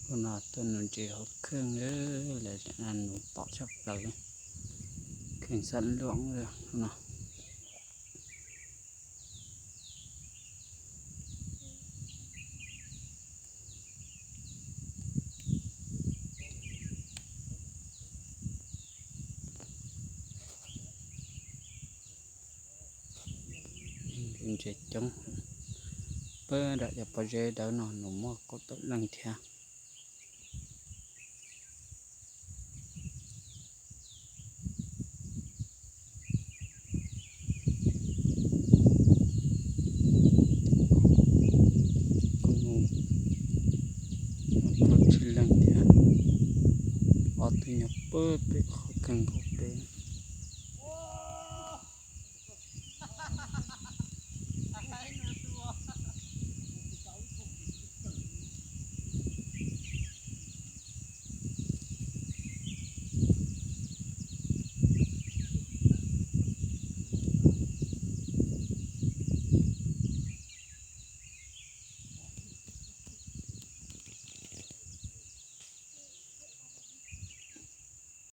Hnub no tuaj nuv ntses hauv kheej, lawv nws tom tshaj plaws, kheej xab luam no. Ntses coob, pab nram cov pob zeb dawb no nws muaj kaum tawm leej thiab. Kuj muaj tsib leeg thiab, ob tug nyob pab pem qhov kheej nkaus.